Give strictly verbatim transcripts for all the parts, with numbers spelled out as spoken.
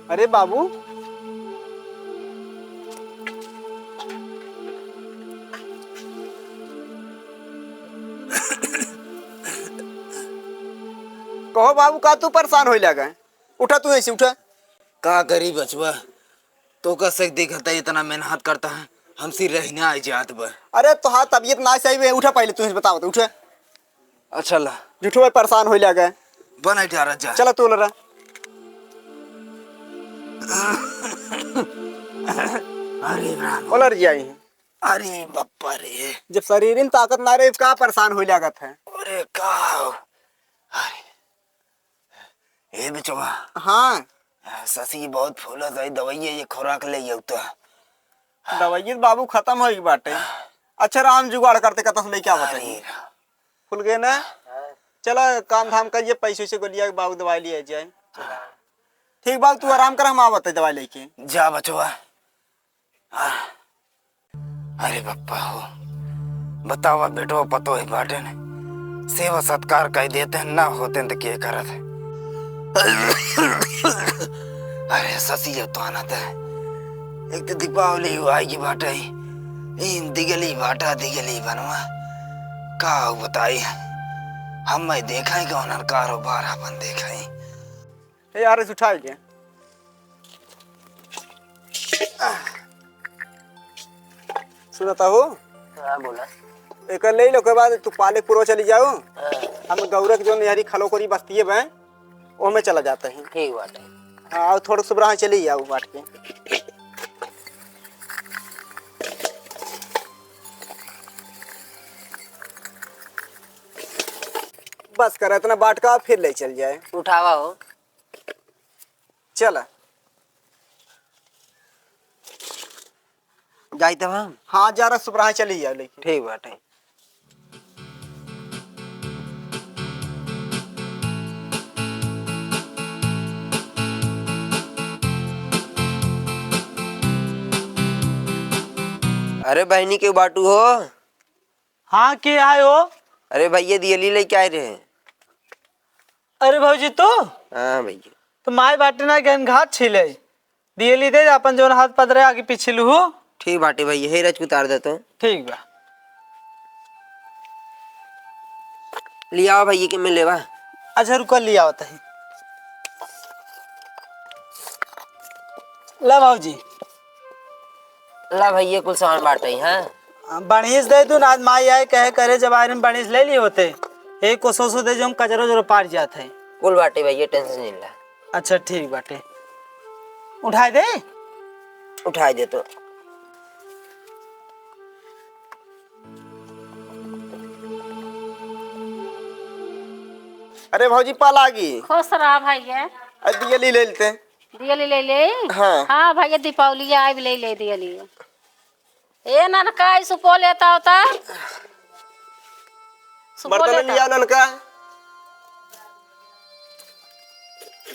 अरे बाबू, कहो बाबू, का तू परेशान होए लगा? उठा तू ऐसे, उठा। का करी बचवा, तो का सक देखत है, इतना मेहनत करत है, हमसे रह ना आए जात बा। अरे तोहार तबीयत ना सही बे, उठा पहले, तू बताओ तो, उठा। अच्छा ला। झूठो में परेशान होए लगा। बना जा रहा जा। चला तू लरा। अरे राम। उलर जाई। अरे बप्पा रे। जब शरीर में ताकत ना रहे, का परेशान होए लागत है? अरे का हो? अरे। ए बचवा। हाँ। ससी बहुत फूलत है, दवाई ये खुराक ले आऊ तो। दवाई तो बाबू खत्म होई बाटे। अच्छा राम जुगाड़ करते कतस लेके आवत है। अरे। खुल गए ना? चला काम धाम करिए, पैसे से गोलिया के बाबू दवाई लिए जाए। ठीक बाबू, तू आराम कर, हम आवत है दवाई लेके। जा बचवा। अरे बप्पा हो, बतावा बेटो पतो ही बाटेन, सेवा सत्कार कइ देते हैं, ना होते हैं तो के करत है। अरे ससी, अब तो आना था, एक तो दीपावली आएगी बाटे, इन दिगली बाटा दिगली बनवा, का बताई, हम मैं देखा ही कौन कारोबार अपन देखा ही। ए यार, इस उठाए के। सुनता हो? हाँ, बोला। एक ले लो, के बाद तू पालकपुर चली जाओ। हाँ। हम गौरक जो नेहरी खलोकोरी बस्ती है, ओमे चला जाता है। ठीक बात है। हाँ, और थोड़ा सुबह चली जाओ बाट के। बस कर इतना बाट का, फिर ले चल जाए। उठावा हो। चला। जाई तब हम? हाँ, जा रहा सुबह चली जाओ लेकिन। ठीक बाटे। अरे बहिनी के बाटू हो? हाँ, के आए हो? अरे भैया, दियली लेके आए रहे। अरे भौजी, तू? हाँ भैया। तो माई बाटे ना, गहन घात छीले। दियली दे, अपन जौन हाथ पदरे आगे पीछे लुहू। ठीक बाटे भैया, हे रच उतार दे तो। ठीक बा। लियाओ भैया के मिले बा। अच्छा, रुको, लियाओ तही। ला भौजी। ला भैया, कुल सामान बाटे, हाँ? बढ़िया से दे दू ना, आज माई आए कहे करे, जब आयरन बढ़िया से ले लिए होते। एक कोसो सो दे, जो हम कचरो जरो पार जात है। कुल बाटे भैया, tension नहीं ला। अच्छा, ठीक बाटे। उठाए दे? उठाए दे तो। अरे भौजी, पा लागी। खुश रहा भैया। अरे दियली ले लेते। दियली ले ले? हाँ। हाँ भैया, दीपावली आए ले ले दियली। ए ननका, ई सुपो लेता होता। सुपो बर्तन लेता। लिया ननका।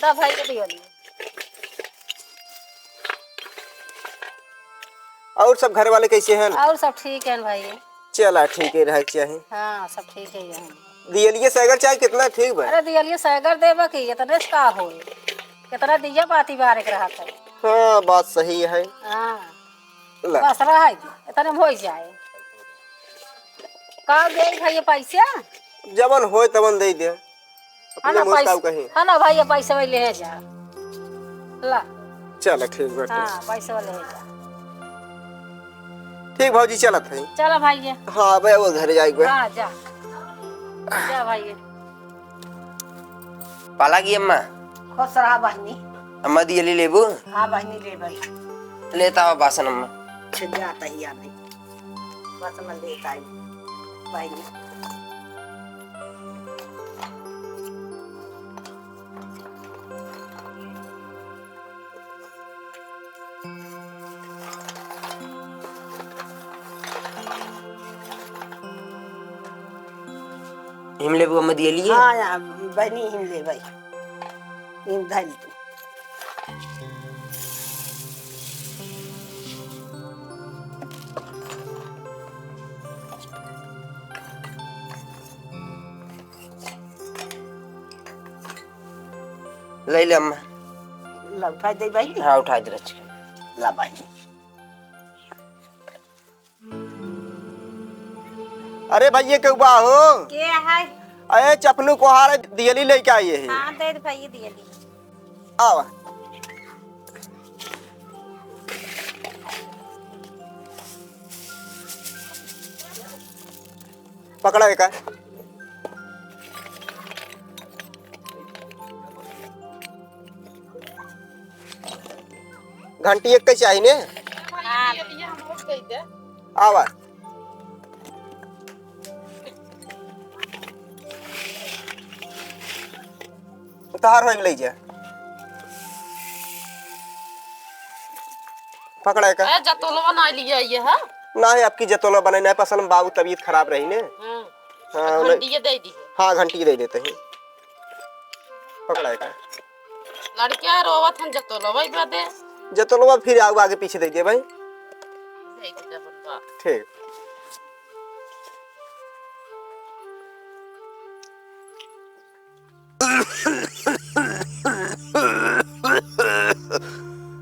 दा भाई के दियो ली। और सब घर वाले कैसे हैं? और सब ठीक है भाई। चला, ठीक है, रहे के चाही। हाँ, सब ठीक है यहाँ। दियलिए सैगर चाहे कितना ठीक बा? अरे दियलिए सैगर देबा की, इतने से का होई? कितना दिया बाती बारे के रहत है। हाँ, बात सही है। हाँ। ला। बस रहा है, इतने में हो जाए। का दे भैया पैसा? जवन होए तवन दे दे। अपने हाँ ना, मुँह पैसा, ताऊ कहीं। हाँ ना भैया, पैसा वही ले जा। ला। चला, ठीक बाटे। हाँ, पैसा वही ले जा। ठीक भौजी, चलत है। चला भैया। हाँ, अब वो घर जाए के बा। हाँ, जा। जा भैया। पाला की अम्मा। खुश रहा बहनी। अम्मा दियली लेबू? हाँ बहनी, ले भाई। लेता हो बासन अम्मा। अच्छा, जाता ही आ भाई। बासन लेता ही बहनी। हिम लेबू अम्मा दियली? हाँ, या, बहनी हिम ले भाई। इन धर तू। ले ले अम्मा। ला उठा दे भाई। हाँ, उठा दे रच। ला भाई। अरे भैया, केहू बा हो? के है? अरे चपनू कोहार दियली लेके आई है। हाँ, दे दे भैया दियली। आवा। पकड़ा एका। घंटी एक के चाही ने? हाँ। आवा। उतार होई ले जा। पकड़ा एका। ए, जतोलवा ना लिया ये है? ना है, आपकी जतोलवा बनाई ना है, असल में बाबू तबीयत खराब रही ने। हाँ। हाँ, घंटी ये दे दी। हाँ, घंटी दे देते हैं। पकड़ा एका। लड़किया रोवत हन जतोलवा ही बदे। जतोलवा फिर आऊ आगे पीछे दे दिए भाई। दे दे जब बा। ठीक।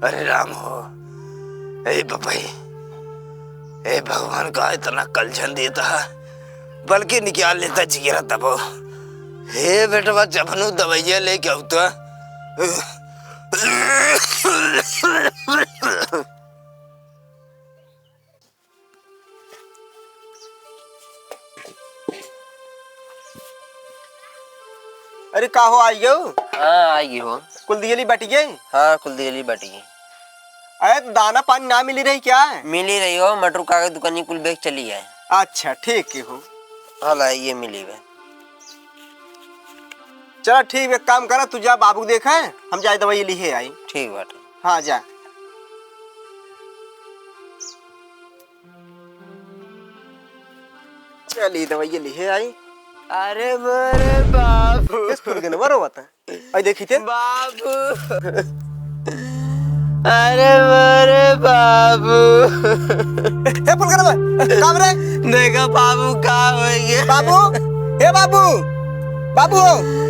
अरे राम हो, ए बबई, ए भगवान का इतना कलझन देता है, बल्कि निकाल लेता जिगरा दबो। हे बेटवा, जबनू दवाइया लेके आऊ तो। अरे का हो, आई गयो? हाँ, आई गई हो। कुल दियली बटी गई? हाँ, कुल दियली बटी गई। अरे तो दाना पानी ना मिली रही क्या? मिली रही हो, मटरू काका दुकानी कुल बेच चली है। अच्छा, ठीक की हो। हाँ, ला, ये मिली बे। चला ठीक, एक काम करा, तू जा बाबू देखे, हम जाए दवाई लिहे आई। ठीक बाटे। हाँ, जा। चली दवाई लिहे आई। अरे मोरे बाबू। किस फुलगनवा रोवत है? आई देखी ते। बाबू। अरे मोरे बाबू। हे फुलगनवा, काम रे? देखा बाबू का होइगे। बाबू, हे बाबू, बाबू।